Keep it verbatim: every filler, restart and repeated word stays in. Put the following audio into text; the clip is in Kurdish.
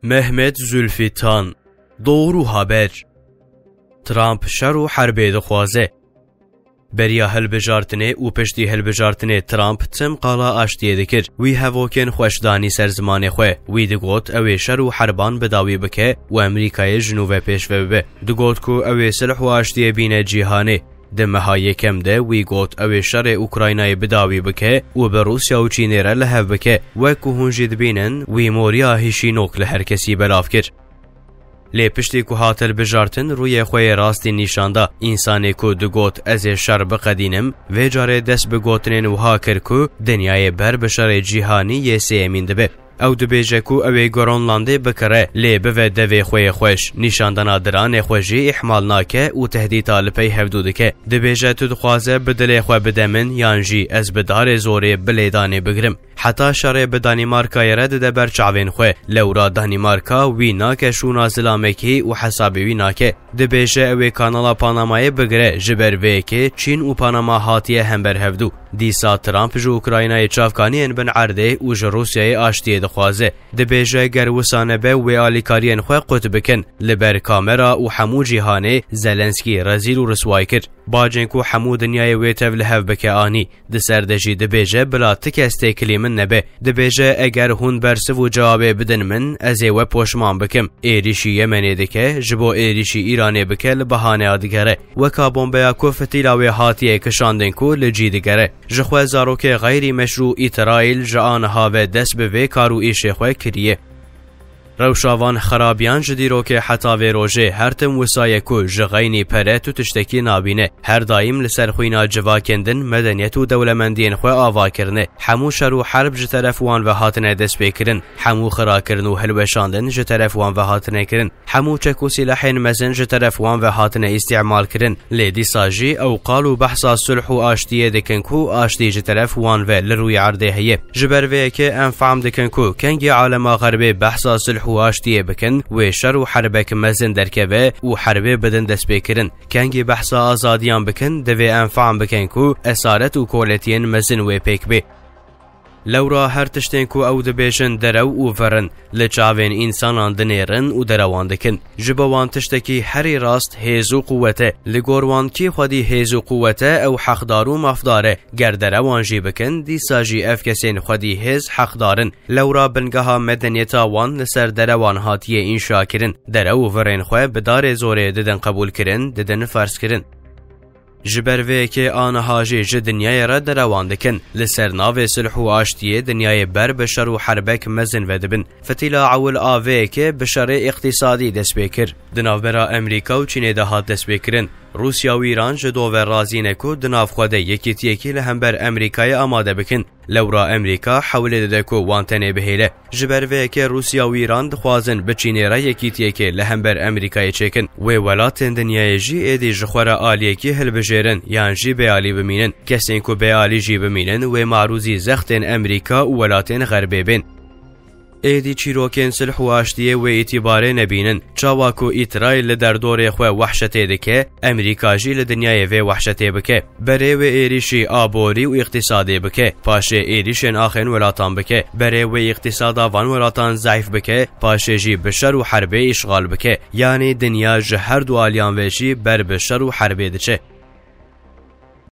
Mehmet Zulfitan, Doğru Haber. Trump şer û herbê dixwaze. Beriya hilbijartinê û piştî hilbijartinê Trump tim qala aştiyê dikir. Wî hevokên xweş danî ser zimanê xwe. Wî digot ew ê şer û herban bi dawî bike û Amerîkayê ji nû ve pêşve bibe. Digot ku ew ê silh û aştiyê bîne cîhanê. Di meha yekem de wî got ew ê şerê Ukraynayê bi dawî bike û bi Rûsya û Çînê re li hev bike. Wek ku hûn jî dibînin, wî moriya hişînok li her kesî belav kir. Lê piştî ku hat hilbijartin, rûyê xwe yê rastî nîşan da. Însanê ku digot, "Ez ê şer biqedînim", vê carê dest bi gotinên wiha kir ku dinyayê ber bi şerê cîhanî yê sêyemîn dibe. Ew dibêje ku ew ê Groenlandê bikire, lê bive devê xwe yê xweş. Nîşandana diranê xwe jî îhmal nake û tehdîta li pey hevdû dike. Dibêje, "Tu dixwaze bi dilê xwe bide min, yan jî ez bi darê zorê bi lêdanê bigirim." Heta şerê bi Danîmarkayê re dide ber çavên xwe. Lewra Danîmarka wî nake şûna zilamekî û hesabê wî nake. Dibêje ew ê kanala Panamayê bigire, ji ber vê yekê Çîn û Panama hatiye hember hevdû. Dîsa Trump ji Ukraynayê çavkaniyên bin erdê û ji Rûsyayê aştiyê dixwaze. Dibêje ger wisa nebe wê alîkariyên xwe qut bikin. Li ber kamera û hemû cîhanê Zelenskî rezîl û risway kir. Bacên ku hemû dinyayê wê tev li hev bike anî. Di ser de jî dibêje, "Bila ti kes têkilî min nebe." Dibêje, "Eger hûn bersiv û cewabê bidin min, ez ê we poşman bikim." Êrîşî Yemenê dike, ji bo êrîşî Îranê bike li bahaneya digere. Weka bombeya ku fitîla wê hatiye kişandin ku li cî digere. Ji xwe zarokê xeyrî meşrû Îsraîl ji aniha ve dest bi vê kar û îşê xwe kiriye. Rewşa van xerabiyan ji dîrokê heta vê rojê her tim wisa ye ku ji xeynî pere tu tiştekî nabîne. Her daîm li ser xwîna civakên din medeniyet û dewlemendiyên xwe ava kirine. Hemû şer û herb ji teref wan ve hatine destpêkirin. Hemû xirakirin û hilweşandin ji teref wan ve hatine kirin. Hemû çek û sîlehên mezin ji teref wan ve hatine îstîmal kirin. Lê dîsa jî ew qal û behsa sulh û aştiyê dikin ku aştî ji teref wan ve li rûyê erdê heye. Ji ber vê yekê em fehm dikin ku kengî alema xerbê behsa sulh û aştiyê bikin, wê şer û herbek mezin derkeve û herbê bidin destpêkirin. Kengî behsa azadiyan bikin, divê em fehm bikin ku esaret û koletiyên mezin wê pêk bê. Lewra her tiştên ku ew dibêjin derew û vir in, li çavên însanan dinêrin û derewan dikin. Ji bo wan tiştekî herî rast hêz û quwet e. Li gor wan kî xwedî hêz û quwet e, ew heqdar û mafdar e. Ger derewan jî bikin, dîsa jî ev kesên xwedî hêz heqdar in. Lewra bingeha medeniyeta wan li ser derewan hatiye înşa kirin. Derew û virên xwe bi darê zorê didin qebûl kirin, didin ferz kirin. Ji ber vê yekê aniha jî ji dinyayê re derewan dikin. Li ser navê sulh û aştiyê dinyayê ber bi şer û herbek mezin ve dibin. Fitîla ewil a vê yekê bi şerê îqtîsadî dest pê kir. Di navbera Amerîka û Çînê de hat destpêkirin. Rûsya û Îran ji do ve razî ne ku di nav xwe de yekîtiyekî li hember Amerîkayê amade bikin. Lewra Amerîka hewlê dide ku wan tenê bihêle. Ji ber vê yekê Rûsya û Îran dixwazin bi Çînê re yekîtiyekê li hember Amerîkayê çêkin. Wê welatên dinyayê jî êdî ji xwe re aliyekî hilbijêrin yan jî bêalî bimînin. Kesên ku bêalî jî bimînin, wê marûzî zextên Amerîka û welatên Xerbê bên. Êdî çîrokên sulh û aştiyê wê îtîbarê nebînin. Çawa ku Îsraîl li derdorê xwe wehşetê dike, Amerîka jî li dinyayê vê wehşetê bike. Berê wê êrîşî aborî û îqtîsadê bike. Paşê êrîşên axên welatan bike. Berê wê îqtîsada van welatan zeîf bike. Paşê jî bi şer û herbê îşxal bike. Yanî dinya ji her du aliyan ve jî ber bi şer û herbê diçe.